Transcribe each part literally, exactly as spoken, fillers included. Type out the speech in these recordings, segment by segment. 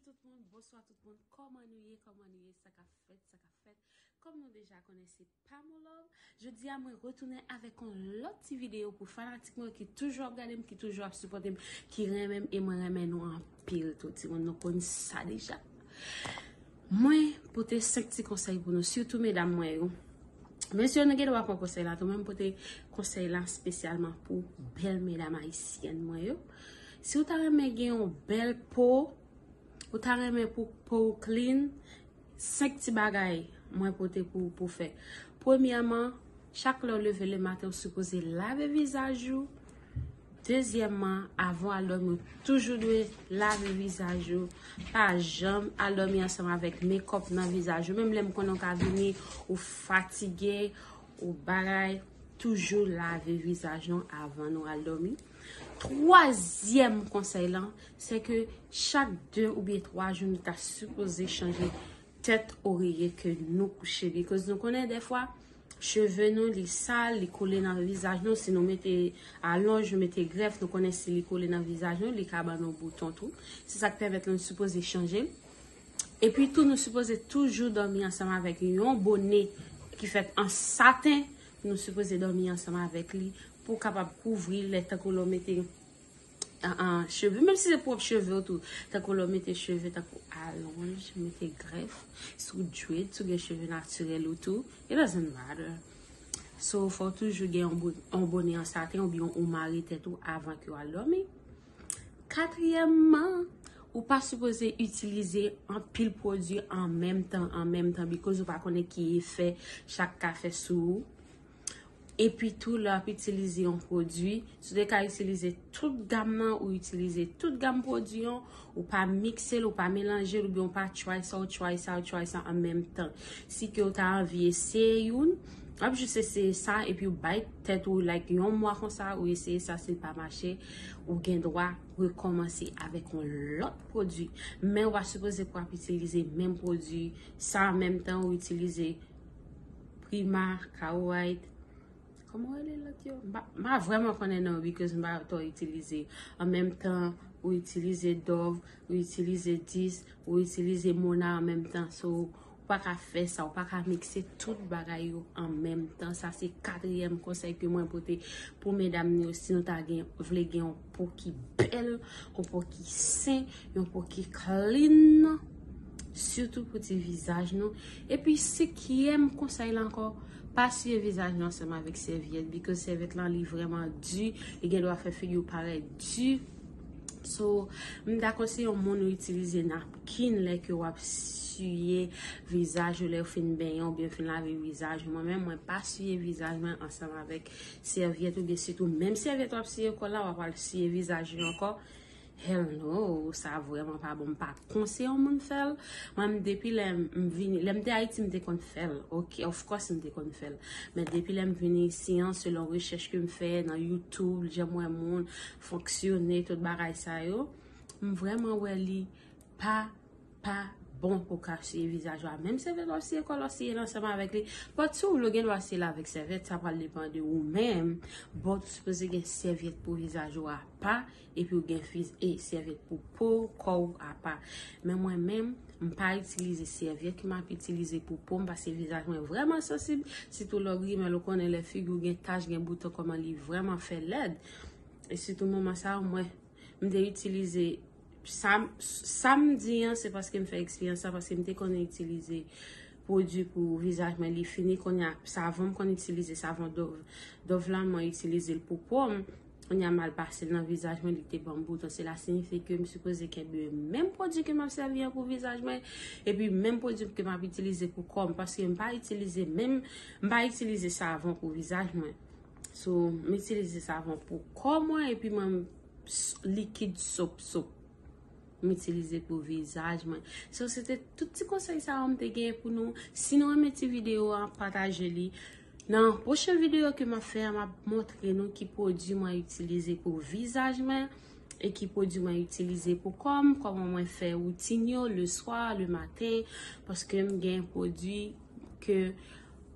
Tout moun, bonswa tout moun. Kòman nou ye? Kòman nou ye? Sa k ap fèt? Sa k ap fèt? Kòm nou deja konnen, se Pamolove. Jodi a mwen retounen avèk yon lòt ti videyo pou fanatik mwen ki toujou ap gade m, ki toujou ap sipòte m, ki renmen m, e mwen renmen nou anpil tou. Timoun, nou konn sa deja. Mwen pote senk ti konsèy pou nou, sitou medam mwen yo. Mesye, nou gen dwa pran konsèy la tou, men m pote konsèy la espesyalman pou bèl medam ayisyèn mwen yo. Si w ta renmen gen yon bèl po, ou ta renmen pou po w clean, senk ti bagay mwen pote pou pou fè. Premyèman, chak lè w leve le maten, ou sipoze lave vizaj ou. Dezyèmman, avan w al dòmi, ou toujou dwe lave vizaj ou. Pa janm al dòmi ansanm avèk mekòp nan vizaj ou. Menm lè m konnen w ka vini, ou fatige, ou bagay, toujou lave vizaj nou avan nou al dòmi. Twazyèm konsèy lan, se ke chak de oubyen twa jou, nou ta sipoze chanje tèt oreye ke nou kouche. Because nou konnen dèfwa, cheve nou, li sal, li kole nan vizaj nou. Si nou mete alonj, nou mete grèf, nou konnen si li kole nan vizaj nou, li ka ban nou bouton tou. Se sa k pèmèt nou sipoze chanje l. Epi tou, nou sipoze toujou dòmi ansanm avèk yon bone ki fèt an saten. Nou sipoze dòmi ansanm avèk li pou w kapab kouvri lè tankou lè w mete an, an, cheve, menm si se pwòp cheve w tou, tankou lè w mete cheve tankou alonj, mete grèf, si w dread, si w gen cheve natirèl ou tou, it doesn't matter. So, fò w toujou gen yon bo-, yon bone an saten oubyen yon mare tèt ou avan ke w al dòmi. Katriyèmman, ou pa sipoze itilize anpil pwodui an menm tan, an menm tan, because ou pa konnen ki efè chak ka fè sou ou. Epi tou, lè w ap itilize yon pwodui, si w te ka itilize tout gam nan, ou itilize tout gam pwodui an, ou pa mikse l, ou pa melanje l, oubyen ou pa try sa, ou try sa, ou try sa an menm tan. Si ke w ta anvi eseye youn, w ap jis eseye sa, epi w bay tèt ou, like, yon mwa konsa, ou eseye sa, si l pa mache, ou gen dwa rekòmanse avèk yon lòt pwodui. Men w pa sipoze pou ap itilize menm pwodui sa an menm tan ou itilize Prima, Karo White. Kòman w rele lòt yo? M pa, m pa vrèman konnen non, because m pa twò itilize. An menm tan, ou itilize Dove, ou itilize Dis, ou itilize Mona an menm tan. So, ou pa ka fè sa, ou pa ka mikse tout bagay yo an menm tan. Sa se katriyèm konsèy ke mwen pote pou medam nou yo. Si nou ta gen, vle gen yon po ki bèl, yon po ki sen, yon po ki clean, sitou pou ti vizaj nou. Epi senkyèm konsèy la ankò, pa siye vizaj nou ansanm avèk sèvyèt, because sèvyèt lan li vrèman di, li gen dwa fè figi w parèt di. So, m ta konseye yon moun ou itilize napkin lè ke w ap siye vizaj ou, lè w fin benyen oubyen w fin lave vizaj ou. Mwen menm, mwen pa siye vizaj mwen ansanm avèk sèvyèt oubyen sitou menm sèvyèt w ap siye kò la, w ap al siye vizaj ou ankò. Hell no, sa vrèman pa bon. M pa konseye yon moun fè l. Mwen, m, depi lè m vini, lè m te Ayiti, m te konn fè l. Ok, of course, m te konn fè l. Men depi lè m vini isi an, selon rechèch ke m fè nan YouTube, jan m wè moun fonksyone, tout bagay sa yo, m vrèman wè li pa, pa bon pou ka siye vizaj ou a. Menm sèvyèt w ap siye kò l, w ap siye l ansanm avèk li. But si w vle, w gen dwa siye l avèk sèvyèt, sa pral depann de ou menm. But ou sipoze gen sèvyèt pou vizaj ou apa, epi w gen fiz-, e sèvyèt pou po, kò w apa. Men mwen menm, m pa itilize sèvyèt ke m ap itilize pou po m, paske vizaj mwen vrèman sansib, sitou lè w grimèl, ou konnen lè figi w gen tach, gen bouton, kòman li vrèman fè lèd. E sitou moman sa yo, mwen, m te itilize, sa, sa m di an, se paske m fè eksperyans sa, paske m te konnen itilize pwodui pou vizaj mwen, li fini, kounye a, savon, m konn itilize savon Dove, Dove la, mwen itilize l pou po m. Kounye a, m al pase l nan vizaj mwen, li te ban m bouton. Sela siyifi ke m sipoze kenbe menm pwodui ke m ap sèvi an pou vizaj mwen, epi menm pwodui ke m ap itilize pou kò m, paske m pa itilize menm, m pa itilize savon pou vizaj mwen. So, m itilize savon pou kò mwen, epi mwen, s-, likid sop, sop. M itilize pou vizaj mwen. So, se te tout ti konsèy sa yo m te genyen pou nou. Si nou renmen ti videyo a, pataje li. Nan pwochen videyo ke m ap fè a, m ap montre nou ki pwodui mwen itilize pou vizaj mwen e ki pwodui mwen itilize pou kò m, kòman mwen fè woutin yo le swa, le maten, paske m gen pwodui ke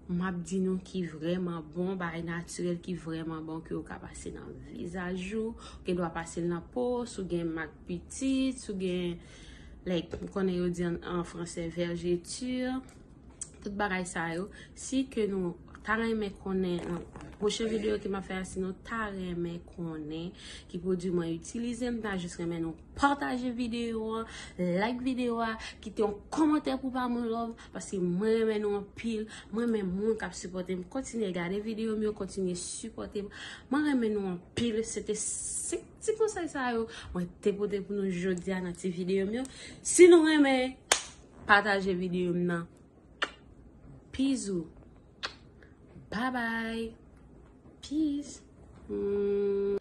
m ap di nou ki vrèman bon, bagay natirèl ki vrèman bon ke w ka pase nan vizaj ou, ou gen dwa pase l nan po, si w gen mak pitit, si w gen Like, m konnen yo di an, an franse vergeture, tout bagay sa yo. Si ke nou ta renmen konnen nan pwochen videyo ke m ap fè a, si nou ta renmen konnen ki pwodui mwen itilize, m ta jis renmen nou pataje videyo a, like videyo a, kite yon kòmantè pou ba mwen love, paske mwen renmen nou anpil, mwen renmen moun k ap sipòte m, kontinye gade videyo m yo, kontinye sipòte m, mwen renmen nou anpil, se te senk ti konsèy sa yo mwen te pote pou nou jodi a nan ti videyo m yo. Si nou renmen, pataje videyo m nan. Bizou. Bye bye. Peace. Hmm.